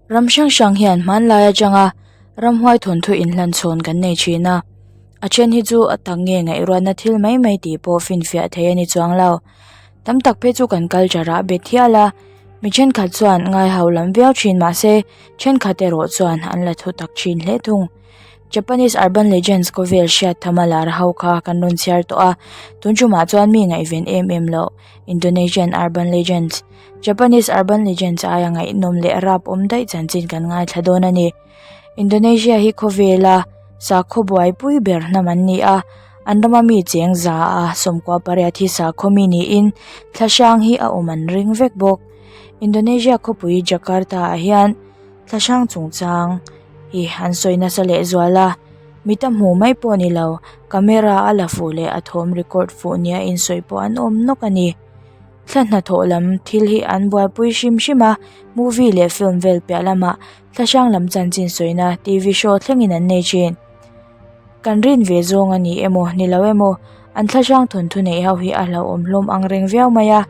Ram hrang hrang hian hmanlai atanga ramhuai thawnthu inhlan chhawn kan nei thin a, a then hi chu a tak nge ngaihruatna thil mai mai tih pawh finfiah thei a ni chuang lo. Tam tak phei chu kan culture ah bet hial a, mi thenkhat chuan ngai ho lam viau thin mah se thenkhat erawh chuan an la thu tak thin hle thung. Japanese urban legends khawvel hriat tham a lar ho kha kan rawn chhiar tawh a, tun tumah chuan mi ngaihven em em loh Indonesian urban legends, Japanese urban legends aia ngaihnawm leh rap awm daih chanchin kan ngaithla dawn a ni. Indonesia hi khawvela sakhaw buaipui ber hnam an ni a, an rama mi cheng za a sawmkua pariat hi sakhaw mi niin thla hrang hi a awm an ring vek bawk. Indonesia khawpui Jakarta ah hian thla hrang chungchang hi an sawi nasa lehzual a, mita hmuh mai pawh ni lo, camera a la fuh leh a thawm record fuh nia insawi pawh an awm nawk a ni. Thla hnathawh lam thil hi an buaipui hrim hrim a, movie leh film vel piah lamah thla hrang lam chanchin sawina T_V show thlengin an nei thin. Kan rin ve zawng a ni emaw ni lo emaw an thla hrang thawnthu neih ho hi a hlauhawm hlawm ang reng viau mai a,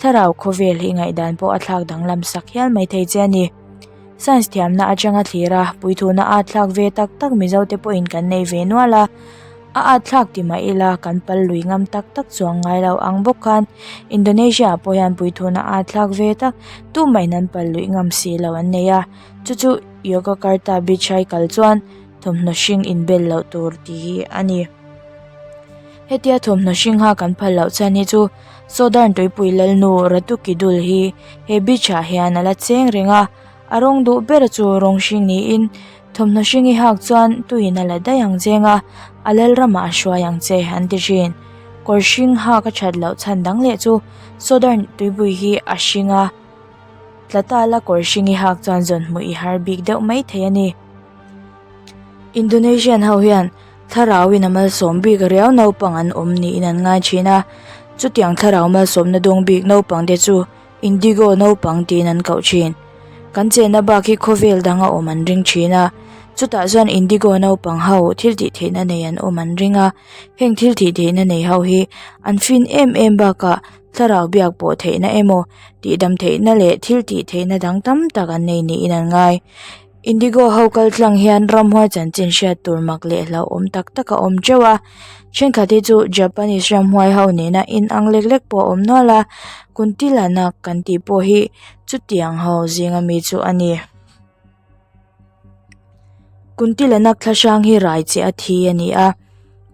thlarau khawvel hi ngaihdan pawh a thlak danglam sak hial mai thei che a ni. Science thiamna atanga thlir a, puithuna at thlak ve tak tak Mizo te pawhin kan nei ve nual a, a at thlak ti mah ila kan pal lui ngam tak tak chuang ngai lo ang bawk khan Indonesia ah pawh hian puithuna at thlak ve tak tumahin an pal luih ngam si lo an nei a, chu chu Yogyakarta beach a i kal chuan thawmhnaw hring inbel loh tur tih hi a ni. Hetia thawmhnaw hring ha kan phal loh chhan hi chu Southern tuipui lalnu Ratu Kidul hi he beach ah hian a la cheng reng a, a rawng duh ber chu rawng hring niin thawmhnaw hring i hak chuan tuiin a la daih ang cheng a, a lal ramah a hruai ang che an ti thin. Kawr hring hak a that loh chhan dang leh chu Southern tuipui hi a hring a, tla tala kawr hring i hak chuan zawn hmuh i har bik deuh mai thei a ni. Indonesian ho hian Thlarauin a malsawm bik riau naupang an awm niin an ngai thin a, chutiang thlarau malsawmna dawng bik naupang te chu Indigo naupang tiin an koh thin. Kan chenna bak hi khawvel dang a awm an ring thin a, chutah chuan Indigo naupang ho thil tih theihna nei an awm an ring a, heng thil tih theihna nei ho hi an fin em em bakah thlarau biak pawh theihna emaw tihdam theihna leh thil tih theihna dang tam tak an nei niin an ngai. Indigo ho kal tlang hian ramhuai chanchin hriat tur mak leh hlauhawm tak tak a awm teuh a, thenkhat hi chu Japanese ramhuai ho nena inang lek lek pawh a awm nual a, Kuntilanak kan tih pawh hi chutiang ho zinga mi chu a ni. Kuntilanak thla hrang hi rai che a thi a ni a,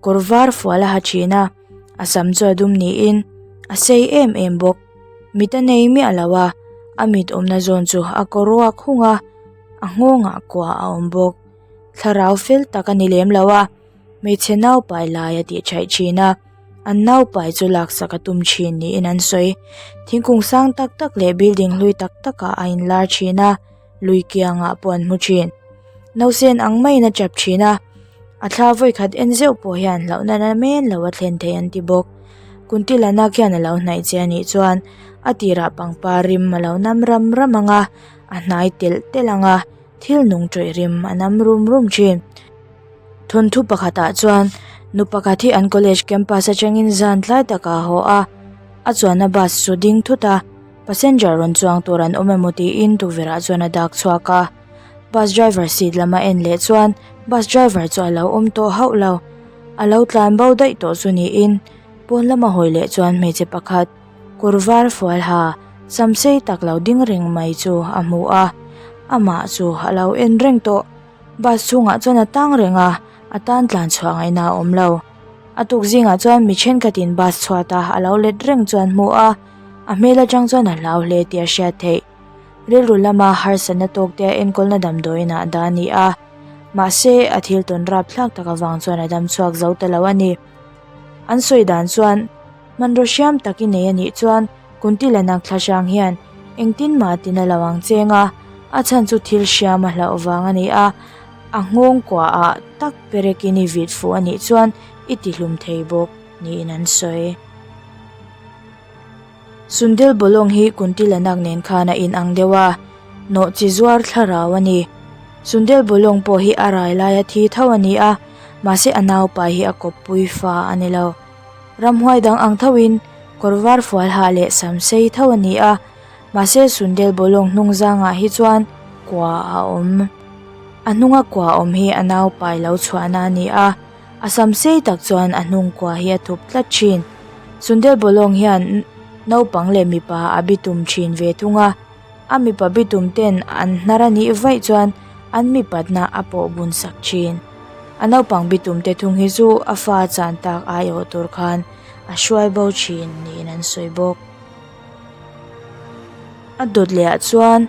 kawr var fual a ha thin a, a sam chu a dum niin a sei em em bawk. Mit a nei miah lo a, a mit awmna zawn chu a kaw ruak hung a, a nghawngah kua a awm bawk. Thlarau fel tak a ni lem lo a, hmeichhe naupai lai a tih thaih thin a, an naupai chu laksak a tum thin niin an sawi. Thingkung sang tak tak leh building hlui tak takah a inlar thin a. lui kiangah pawh an hmu thin. Nausen ang maiin a tap thin a, a thla vawi khat en zeuh pawh hian hlauhna na men lo a thlen thei an ti bawk. Kuntilana khian a lo hnaih che a nih chuan a tirah pangpar rim a lo nam ram ram ang a, a hnai telh telh ang a, thil nung tawih rim a nam rum rum thin. Thawnthu pakhatah chuan nu pakhat hi an college campus atangin zan tlai takah a haw a, a chuanna bus chu ding thut a. Passenger rawn chuang tur an awm emaw tiin tukverhah chuan a dak chhuak a, bus driver seat lam a en leh chuan bus driver chu a lo awm tawh hauh lo, a lo tlan bo daih tawh chu niin pawn lama hawi leh chuan hmeichhe pakhat kawr var fual ha sam sei tak lo ding reng mai chu a hmu a, amah chu a lo en reng tawh. Bus chhungah chuan a tang reng a, a tan tlan chhuah ngaihna a awm lo. A tuk zingah chuan mi thenkhatin bus chhuata a lo let reng chuan hmu a, a hmel atang chuan a hlau hle tih a hriat theih. Rilru lama harsatna tawk te a enkawlna damdawiin ah dah a ni a, mahse a thil tawn rapthlak tak avang chuan a dam chhuak zo ta lo a ni. An sawi dan chuan hmanraw hriam tak i nei a nih chuan Kuntilanak thla hrang hian engtin mah tina lo ang cheng a, a chhan chu thil hriam a hlauh vang a ni a, a nghawng kuaah tak perekin i vit fuh a nih chuan i tihlum thei bawk niin an sawi. Sundel Bolong hi Kuntilanak nen khan a inang deuh a, nawh chi zuar thlarau a ni. Sundel Bolong pawh hi a rai laia thi tho a ni a, mahse a naupai hi a kawppui fa a ni lo. Ramhuai dang ang thoin kawr var fual ha leh sam sei tho a ni a, mahse Sundel Bolong hnung zangah hi chuan kua a awm a hnunga kua awm hi a naupai lo chhuahna a ni a a sam sei tak chuan a hnung kua hi a thup tlat thin sundel bolong hian naupang leh mipa a bitum thin ve thung a a mipa bitum ten an hnar a nih vaih chuan an mipatna a pawh bun sak thin a naupang bitum te thung hi chu a fa chan tak aiawh tur khan a hruai bo thin niin an sawi bawk. A dawt leh ah chuan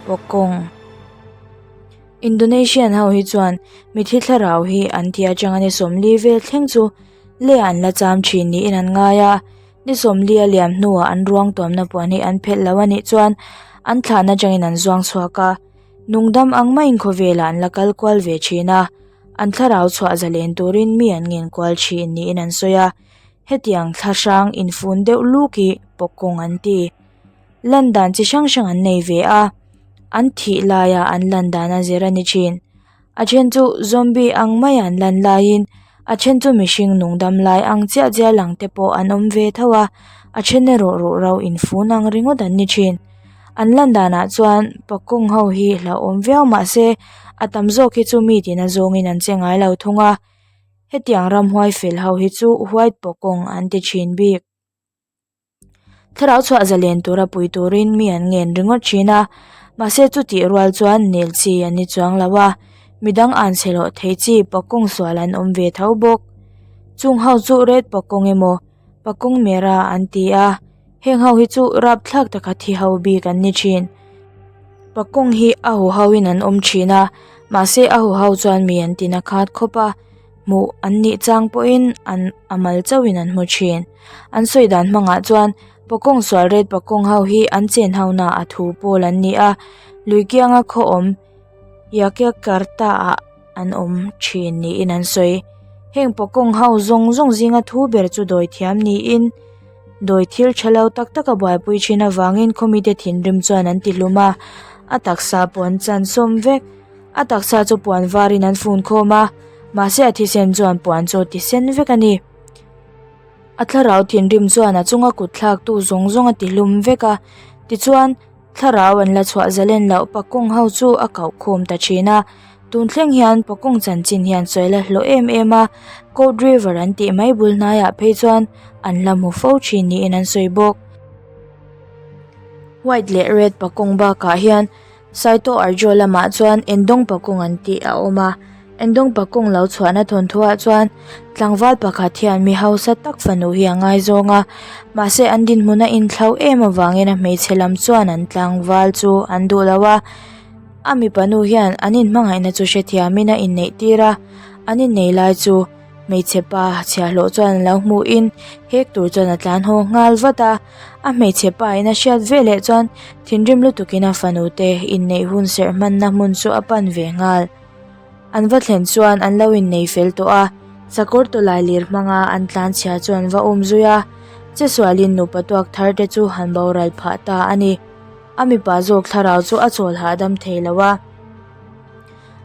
pawkawng Indonesian ho hi chuan mithi thlarau hi an ti atanga ni sawmli vel thleng chu lei ah an la cham thin niin an ngai a ni sawmli a liam hnuah an ruang tuamna puan hi an phelh lo a nih chuan an thlahna atangin an zuang chhuak a nungdam ang maiin khawvelah an la kal kual ve thin a an thlarau chhuah zalen turin mi an ngen kual thin niin an sawi a. Hetiang thla hrang infun deuh luk hi pawkawng an ti. Lan dan chi hrang hrang an nei ve a, an thih laia an lan dan a zir a ni thin. A then chu zombie ang maia an lan laiin a then chu mihring nung dam lai ang chiah chiah lang te pawh an awm ve tho a, a then erawh ruhro infun ang ringawt an ni thin. An lan danah chuan pawkawng ho hi hlauhawm viau mahse a tam zawk hi chu mi tina zawngin an che ngai lo thung a. Hetiang ramhuai fel ho hi chu white pawkawng an ti thin bik. Thlarau chhuah zalen tura pui turin mi an ngen ringawt thin a, mahse chutih rual chuan nel chi an ni chuang lo a, midang an chhe loh thei chi pawkawng sual an awm ve tho bawk. Chung ho chu red pawkawng emaw pawkawng mera an ti a, heng ho hi chu rapthlak taka thi ho bik an ni thin. Pawkawng hi a huho in an awm thin a, mahse a huho chuan mi an tina khat khawp a, hmuh an nih chang pawhin an a mal chauhin an hmu thin. An sawi dan hmangah chuan pawkawng sual red pawkawng ho hi an chen ho na a thu pawl an ni a, lui kianga khaw awm Yogyakarta ah an awm thin niin an sawi. Heng pawkawng ho zawng zawng zinga thu ber chu dawi thiam niin dawi thil tha lo tak tak a buaipui thin avangin khawmite thinrim chuan an ti hlum a, a taksa pawh an chan sawm vek. A taksa chu puan varin an fun khawm a, mahse a thisen chuan puan chu a ti sen vek a ni. A thlarau thinrim chuan a chunga kut thlaktu zawng zawng a ti hlum vek a, tichuan thlarau an la chhuah zalen loh pakawng ho chu a koh khawm ta thin a. Tun thleng hian pakawng chanchin hian sawi la hlawh em em a, Coat River an tih mai bul hnaiah phei chuan an la hmu fo thin niin an sawi bawk. White leh red pakawng bakah hian Saito Arjo lamah chuan Endawng Pakung an tih a awm a, Endawng Pakung lo chhuahna thawnthuah chuan tlangval pakhat hian mi hausa tak fanu hi a ngaizawng a, mahse an dinhmun a inthlau em avangin a hmeichhe lam chuan an tlangval chu an duh lo a, a mipa nu hian an inhmangaihna chu hrethiamin a inneih tir a, an innei lai chu. Hmeichhe pa chhiahhlawh chuan a lo hmuhin hek tur chuan a tlan haw nghal vat a, a hmeichhe pa in a hriat veleh chuan thinrim lutukin a fanu te inneih hun serh hmanna hmun chu a pan ve nghal. An va thlen chuan an lo innei fel tawh a, sakawr tawlai lir hmanga an tlan chhia chu an va awm zui a, chesualin nupa tuak thar te chu han boral phah ta a ni. A mipa zawk thlarau chu a chawl hahdam thei lo a.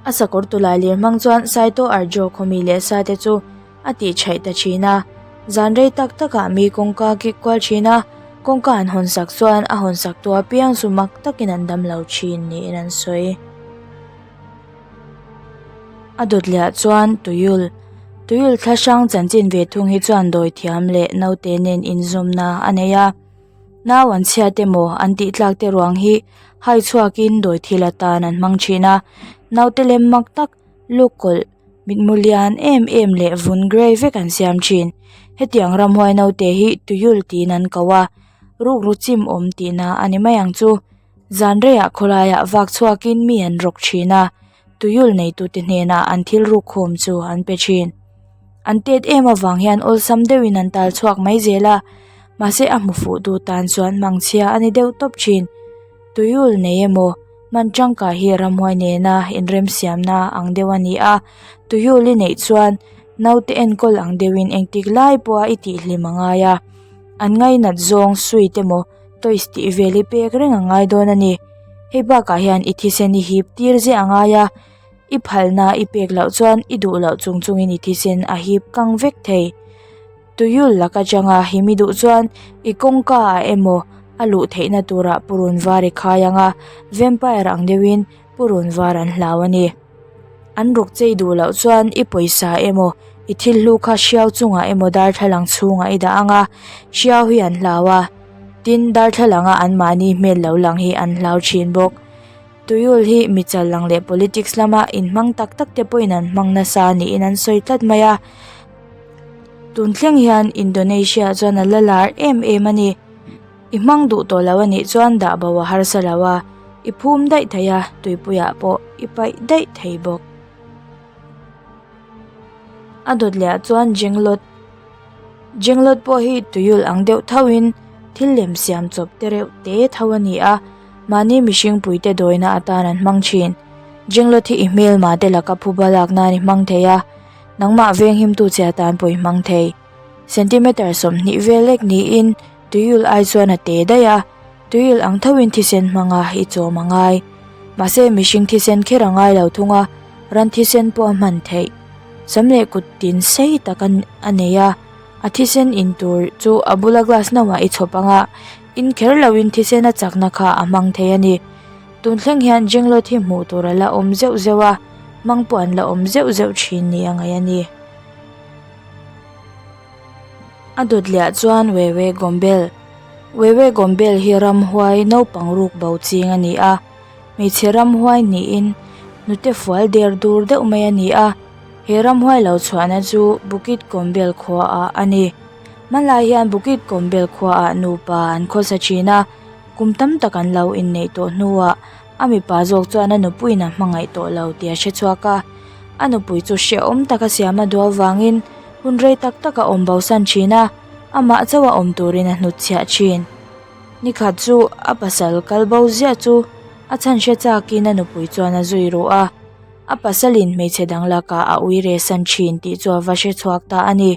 A sakawr tawlai lir hmang chuan Saito Arjo khawmi leh sa te chu a tih chhaih ta thin a. Zan rei tak takah mi kawngka kik kual thin a, kawngka an hawn sak chuan a hawn sak tu apiang chu mak takin an dam lo thin niin an sawi. A dawt leh ah chuan Tuyul, Tuyul thla hrang chanchin ve thung hi chuan dawi thiam leh naute nen inzawmna a nei a. Nau an chhiat emaw an tih tlak te ruang hi hai chhuakin dawi thil atan an hmang thin a, naute lem mak tak luk kawlh mitmu lian em em leh vun grey vek an siam thin. Hetiang ramhuai naute hi tuyul tiin an ko a, rukru chim awm tihna a ni mai ang chu. Zan reiah khawlaiah vak chhuakin mi an rawk thin a, tuyul neitute hnenah an thil ruk khawm chu an pe thin. An tet em avang hian awlsam deuhin an tal chhuak mai zel a, mahse a hmu fuh duh tan chuan mangchhia a ni deuh tawp thin. Tuyul nei emaw hman tangkai hi ramhuai nena inremsiamna ang deuh a ni a, tuyul i neih chuan naute enkawl ang deuhin engtik lai pawha i tihhlim a ngai a, an ngainat zawng sweet emaw toys tih vel hi pek reng a ngai dawn a ni. Hei bakah hian i thisen i hip tir ziah a ngai a. I phalna i pek loh chuan i duh loh chung chungin i thisen a hip kang vek thei. Tuyul lak atanga him i duh chuan i kawngka ah emaw a luh theihna turah purun var i khai ang a, vampire ang deuhin Purun var an hlau a ni. An ruk chei duh loh chuan i pawisa emaw i thil hlu kha hriau chungah emaw darthlalang chhungah i dah ang a, hriau hi an hlau a, tin darthlalanga anmahni hmel lo lang hi an hlau thin bawk. Tuiul hi mi chal lang leh politics lama inhmang tak tak te pawhin an hmang nasa niin an sawi tlat mai a, tun thleng hian Indonesia chuan a la lar em em a ni. I hmang duh tawh lo a nih chuan dah bo a harsa lo a, i phum daih thei a, tuipuiah pawh i paih daih thei bawk. A dawt leh ah chuan Jenglot Jenglot pawh hi tuiul ang deuh thoin thil lem siam chawp te reuh te tho a ni a, mahni mihring puite dawina atan an hmang thin. Jenglot hi i hmelma te laka phuba lak nan i hmang thei a, nangmah venghimtu che atan pawh i hmang thei. Centimeter 20 vel lek niin tuiul ai chuan a te daih a, tuiul ang thoin thisen hmanga i chawm a ngai. Mahse mihring thisen kher a ngai lo thung a, ran thisen pawh a hman theih. Sam leh kut tin sei tak a nei a, a thisen in tur chu a bula glass no ah i chhawp ang a, in kher loin thisen a chakna kha a hmang thei a ni. Tun thleng hian Jenglot hi hmuh tur a la awm zeuh zeuh a, hmang pawh an la awm zeuh zeuh thin ni a ngaih a ni. A dawt leh ah chuan Wewe Gombel Wewe Gombel hi ramhuai naupang ruk bo ching a ni a, hmeichhe ramhuai niin hnute fual der dur deuh mai a ni a, he ramhuai lo chhuahna chu Bukit Gombel khua ah a ni. Hmanlai hian Bukit Gombel khua ah nupa an khawsa thin a, kum tam tak an lo inneih tawh hnuah a mipa zawk chuan a nupuiin a hmangaih tawh lo tih a hre chhuak a. A nupui chu hrehawm taka siam a duh avangin hun rei tak tak a awm bosan thin a, amah chauh a awm turin a hnutchhiah thin. Nikhat chu a pasal kal bo ziah chu a chhan hre chakin a nupui chuan a zui ruh a, a pasalin hmeichhe dang lakah a ui reh san thin tih chu a va hre chhuak ta a ni.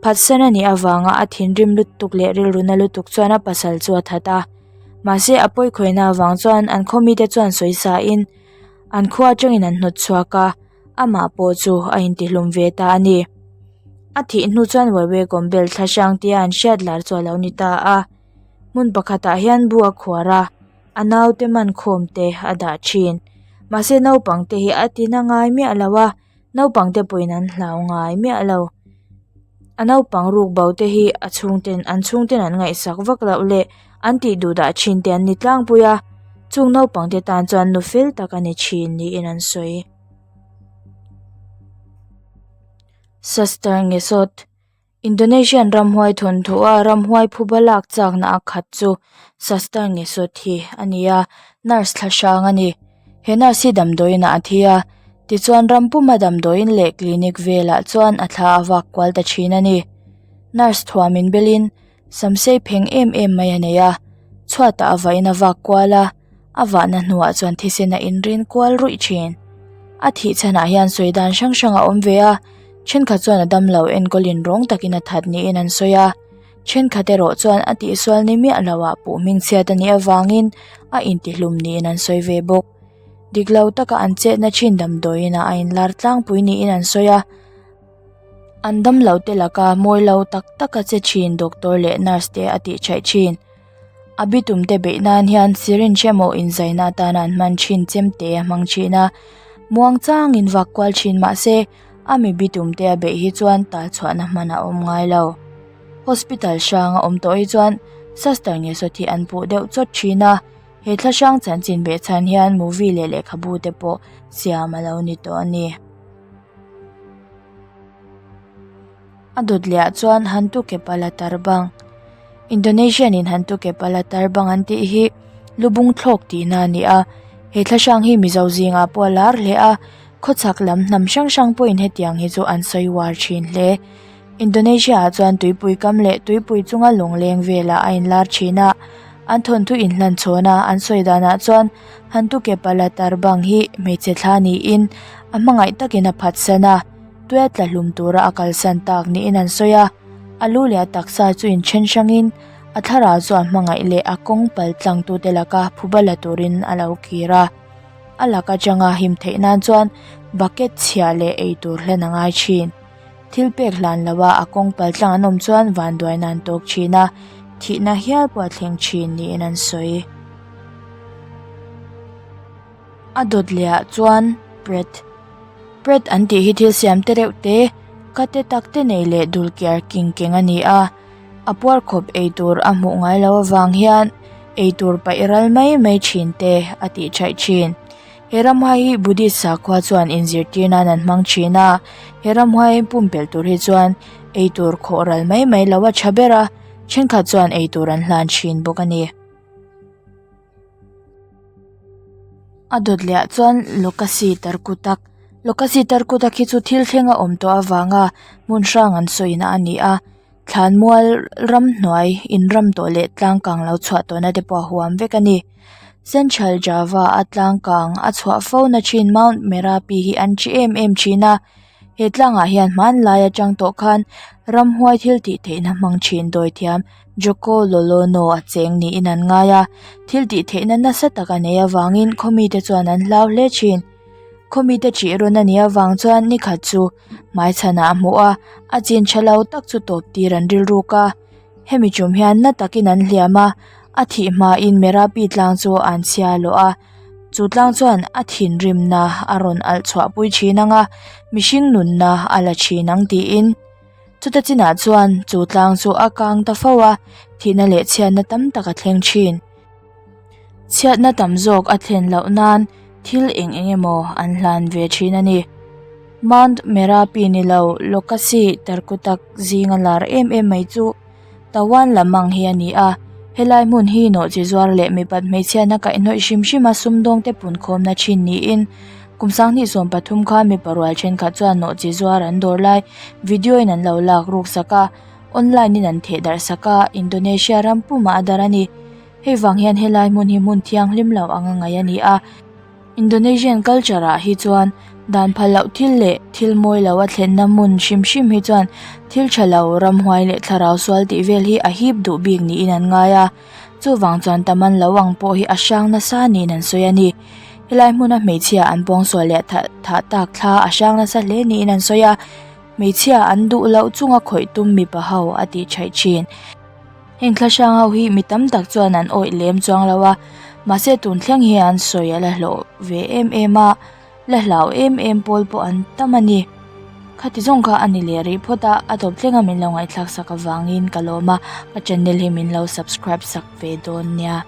Phatsan a nih avanga a thinrim lutuk leh rilruna lutuk chuan a pasal chu a that a, mahse a pawikhawihna avang chuan an khaw mite chuan sawi sain, An khua atangin an hnawt chhuak a, amah pawh chu a intihlum ve ta a ni. A thih hnu chuan Wewe Gombel thla hrang tia an hriat lar chu a lo ni ta a. Hmun pakhatah hian bu a khuar a, a naute man khawm te a dah thin. Mahse naupang te hi a tina ngai miah lo a, Naupang te pawhin an hlau ngai miah lo. A naupang ruk bo te hi a chhungten an chhungten an ngaihsak vak loh leh an tih duh dah thin te an ni tlangpui a, chung naupang te tan chuan nu fel tak a ni thin niin an sawi. Suster Ngesot. Indonesian ramhuai thawnthuah ramhuai phuba lak chakna a khat chu Sastar Ngesot hi a ni a, nurse thla hrang a ni. He nurse hi damdawiin ah a thi a, tichuan ram puma damdawiin leh clinic velah chuan a thla a vak kual ta thin a ni. Nurse thuam inbelin samsei pheng em em mai a nei a, chhuatah a vahin a vak kual a, A vahna hnuah chuan thisen a inrin kual ruih thin. A thih chhanah hian sawi dan hrang hrang a awm ve a, thenkhat chuan a damlo enkawlin rawng takin a that niin an sawi a, thenkhat erawh chuan a tihsual ni miah loah puh hmingchhiat a nih avangin a intihlum niin an sawi ve bawk. Dik lo taka an chetna thin damdawiin ah a inlar tlangpui niin an sawi a, an damlo te laka mawi lo tak taka che thin doctor leh nurse te a tihchhaih thin. A bitum te beih nan hian syringe emaw inzaina atana an hman thin chemte a hmang thin a, muang changin vak kual thin mahse a mi bitum te a beih hi chuan tal chhuahna hman a awm ngai lo. Hospital hrang a awm tawh hi chuan Suster nge sawt hi an puh deuh chawt thin a, he thla hrang chanchin beh chhan hian movie leh lehkhabu te pawh siam a lo ni tawh a ni. A dawt leh ah chuan hantu ke pala tar bang Indonesian in hantu ke pala tar bang an tih hi lubung thlawk tihna a ni a he thla hrang hi mizo zingah pawh a lar hle a khawchhak lam hnam hrang hrang pawhin hetiang hi chu an sawi uar thin hle Indonesia ah chuan tuipui kam leh tuipui chunga lawngleng velah a inlar thin a an thawnthu inhlan chhawn a an sawi danah chuan hantu ke pala tar bang hi hmeichhe thla niin a hmangaih takin a phatsan a. Tuia tla hlum tura a kalsan tak niin an sawi a, a lu leh a taksa chu inthen hrangin a thlarau chu a hmangaih leh a kawng pal tlangtute laka phuba la turin a lo kir a. A lak atanga him theih nan chuan bucket chhia leh eitur hlen a ngai thin. Thil pek hlan loa a kawng pal tlang an awm chuan vanduaina an tawk thin a, thihna hial pawh a thleng thin niin an sawi. A dawt leh ah chuan pret pret an tih hi thil siam te reuh te ka te tak te nei leh dul kiar king keng a ni a a puar khawp eitur a hmuh ngai loh avang hian eitur paih ral mai mai thin te a tih theih thin. He ramhuai hi Buddhist sakhua chuan inzirtir nan an hmang thin a, he ramhuai pumpelh tur hi chuan eitur khawh ral mai mai lo a tha ber a, thenkhat chuan eitur an hlan thin bawk a ni. A dawt leh ah chuan Lokasi Tarkutak Lokasi Tarkutak hi chu thil thleng a awm tawh avanga hmun hrang an sawina a ni a, thlanmual ramhnuai inram tawh leh tlang kang lo chhuah tawhna te pawh a huam vek a ni. Central Java a tlang kang a chhuah fo na thin Mount Merapi hi an ṭhi em em thin a, he tlangah hian hmanlai atang tawh khan ramhuai thil tih theihna hmang thin dawithiam Joko Lolono a cheng niin an ngai a, thil tih theihna nasa tak a nei avangin khawmite chuan an hlau hle thin. Khawmite ṭih rawn a nih avang chuan nikhat chu hmaichhanah a hmuh a, a chin tha lo tak chu tawp tir an rilruk a. Hemi tum hian na takin an hliam a, a thih hmain Merapi tlang chu an chhia lawh a, chu tlang chuan a thinrimna a rawn alh chhuahpui thin ang a, mihring nunna a la thin ang tiin. Chuta chinah chuan chu tlang chu a kang ta fo a, thihna leh chhiatna tam tak a thleng thin. Chhiatna tam zawk a thlen loh nan thil eng eng emaw an hlan ve thin a ni. Mount Merapi ni lo Lokasi Tarkutak zinga lar em em mai chu Tawan Lamang hi a ni a. Helai hmun hi nawhchi zuar leh mipat hmeichhiatna kaihhnawih hrim hrima sumdawngte punkhawmna thin niin kum sanghnih 13 khan mipa rual thenkhat chuan nawhchi zuar an dawr lai video in an lo lak ruk sak a. Online in an theh darh sak a, Indonesia ram pumah a darh a ni. Hei vang hian helai hmun hi hmun thianghlim lo anga ngaih a ni a. Indonesian culture ah hi chuan dan phal loh thil leh thil mawi lo a thlenna hmun hrim hrim hi chuan thil tha lo, ramhuai leh thlarau sual tih vel hi a hip duh bik niin an ngai a. Chuvang chuan taman lo ang pawh hi a hrang nasa niin an sawi a ni. Helai hmuna hmeichhia an pawngsual leh thah tak thla a hrang nasa hle niin an sawi a. Hmeichhia an duh loh chunga khawih tum mipa ho a tih thaih thin. Heng thla hrang ho hi mi tam tak chuan an awih lem chuang lo a, mahse tun thleng hian sawi a la hlawh ve em em a, la hlau em em pawl pawh an tam a ni. Khati zawng kha a ni leh rih phawt a, a tawp thlenga min lo ngaihthlak sak avangin ka lawm a, ka channel hi min lo subscribe sak ve dawn nia.